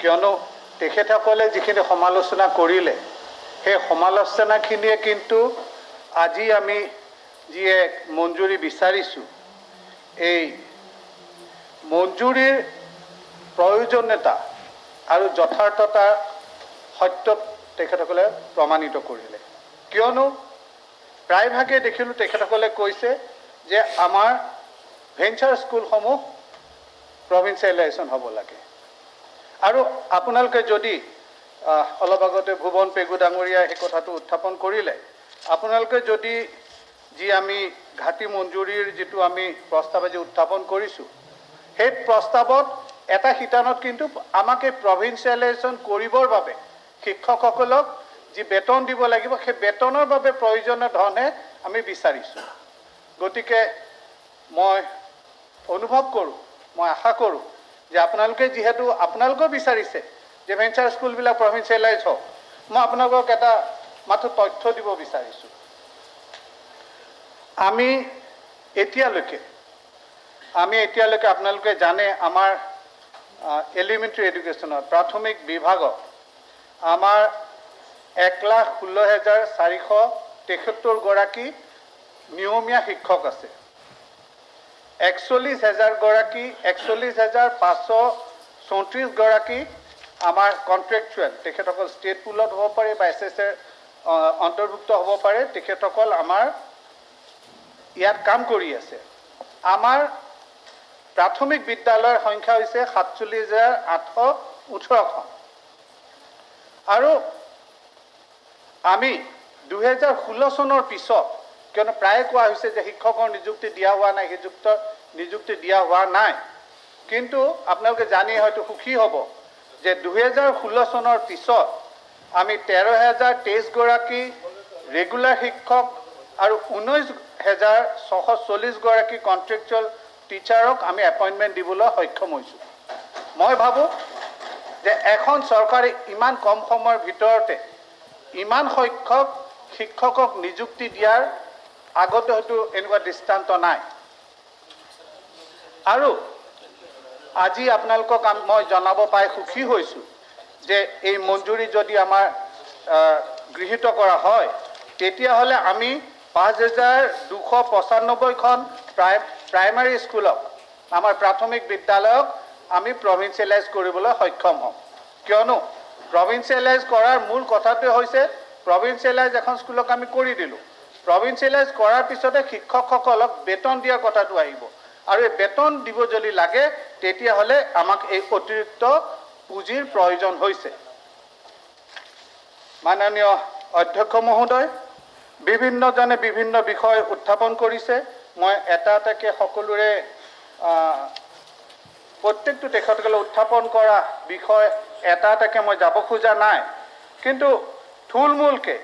কিয়নো তেখেতসকলে যিখিনি সমালোচনা কৰিলে, সেই সমালোচনাখিনিয়ে কিন্তু আজি আমি যি এক মঞ্জুৰি বিচাৰিছোঁ, এই মঞ্জুৰিৰ প্ৰয়োজনীয়তা আৰু যথাৰ্থতা সত্য তেখেতসকলে প্ৰমাণিত কৰিলে। কিয়নো প্ৰায়ভাগে দেখিলোঁ তেখেতসকলে কৈছে যে আমাৰ ভেঞ্চাৰ স্কুলসমূহ প্ৰভিঞ্চিয়েলাইজেশ্যন হ'ব লাগে। আৰু আপোনালোকে যদি অলপ আগতে ভুৱন পেগু ডাঙৰীয়াই সেই কথাটো উত্থাপন কৰিলে, আপোনালোকে যদি যি আমি ঘাটি মঞ্জুৰিৰ যিটো আমি প্ৰস্তাৱ আজি উত্থাপন কৰিছোঁ, সেই প্ৰস্তাৱত এটা শিতানত কিন্তু আমাক এই প্ৰভিঞ্চিয়েলাইজেশ্যন কৰিবৰ বাবে শিক্ষকসকলক যি বেতন দিব লাগিব, সেই বেতনৰ বাবে প্ৰয়োজনীয় ধনহে আমি বিচাৰিছোঁ। গতিকে মই অনুভৱ কৰোঁ, মই আশা কৰোঁ যে আপোনালোকে যিহেতু আপোনালোকেও বিচাৰিছে যে ভেঞ্চাৰ স্কুলবিলাক প্ৰভিঞ্চিয়েলাইজ হওক, মই আপোনালোকক এটা মাথো তথ্য দিব বিচাৰিছোঁ। আমি এতিয়ালৈকে আপোনালোকে জানে, আমাৰ এলিমেণ্টেৰী এডুকেশ্যনত প্ৰাথমিক বিভাগত আমাৰ 1,16,473 গৰাকী নিয়মীয়া শিক্ষক আছে। 41 হেজাৰ গৰাকী, 41,534 গৰাকী আমাৰ কণ্ট্ৰেকচুৱেল, তেখেতসকল ষ্টেট পুলত হ'ব পাৰে বা এছ এছ এৰ অন্তৰ্ভুক্ত হ'ব পাৰে, তেখেতসকল আমাৰ ইয়াত কাম কৰি আছে। আমাৰ প্ৰাথমিক বিদ্যালয়ৰ সংখ্যা হৈছে 47,818খন। আৰু আমি 2016 চনৰ পিছত, কিয়নো প্ৰায়ে কোৱা হৈছে যে শিক্ষকৰ নিযুক্তি দিয়া হোৱা নাই, শিক্ষক নিযুক্তি দিয়া হোৱা নাই, কিন্তু আপোনালোকে জানি হয়তো সুখী হ'ব যে 2016 চনৰ পিছত আমি 13,023 গৰাকী ৰেগুলাৰ শিক্ষক আৰু 19,640 গৰাকী কণ্ট্ৰেকচুৱেল টিচাৰক আমি এপইণ্টমেণ্ট দিবলৈ সক্ষম হৈছোঁ। মই ভাবোঁ যে এখন চৰকাৰে ইমান কম সময়ৰ ভিতৰতে ইমান সংখ্যক শিক্ষকক নিযুক্তি দিয়াৰ আগতে হয়তো এনেকুৱা দৃষ্টান্ত নাই। আৰু আজি আপোনালোকক মই জনাব পাই সুখী হৈছোঁ যে এই মঞ্জুৰি যদি আমাৰ গৃহীত কৰা হয়, তেতিয়াহ'লে আমি 5295খন প্ৰাইমাৰী স্কুলক, আমাৰ প্ৰাথমিক বিদ্যালয়ক আমি প্ৰভিঞ্চিয়েলাইজ কৰিবলৈ সক্ষম হ'ম। কিয়নো প্ৰভিঞ্চিয়েলাইজ কৰাৰ মূল কথাটোৱে হৈছে, প্ৰভিঞ্চিয়েলাইজ এখন স্কুলক আমি কৰি দিলোঁ, প্ৰভিঞ্চিয়েলাইজ কৰাৰ পিছতে শিক্ষকসকলক বেতন দিয়াৰ কথাটো আহিব। আৰু এই বেতন দিব যদি লাগে, তেতিয়াহ'লে আমাক এই অতিৰিক্ত পুঁজিৰ প্ৰয়োজন হৈছে। মাননীয় অধ্যক্ষ মহোদয়, বিভিন্নজনে বিভিন্ন বিষয় উত্থাপন কৰিছে। মই এটা এটাকে সকলোৰে প্ৰত্যেকটো তেখেতসকলে উত্থাপন কৰা বিষয় এটা এটাকে মই যাব খোজা নাই, কিন্তু থুলমূলকে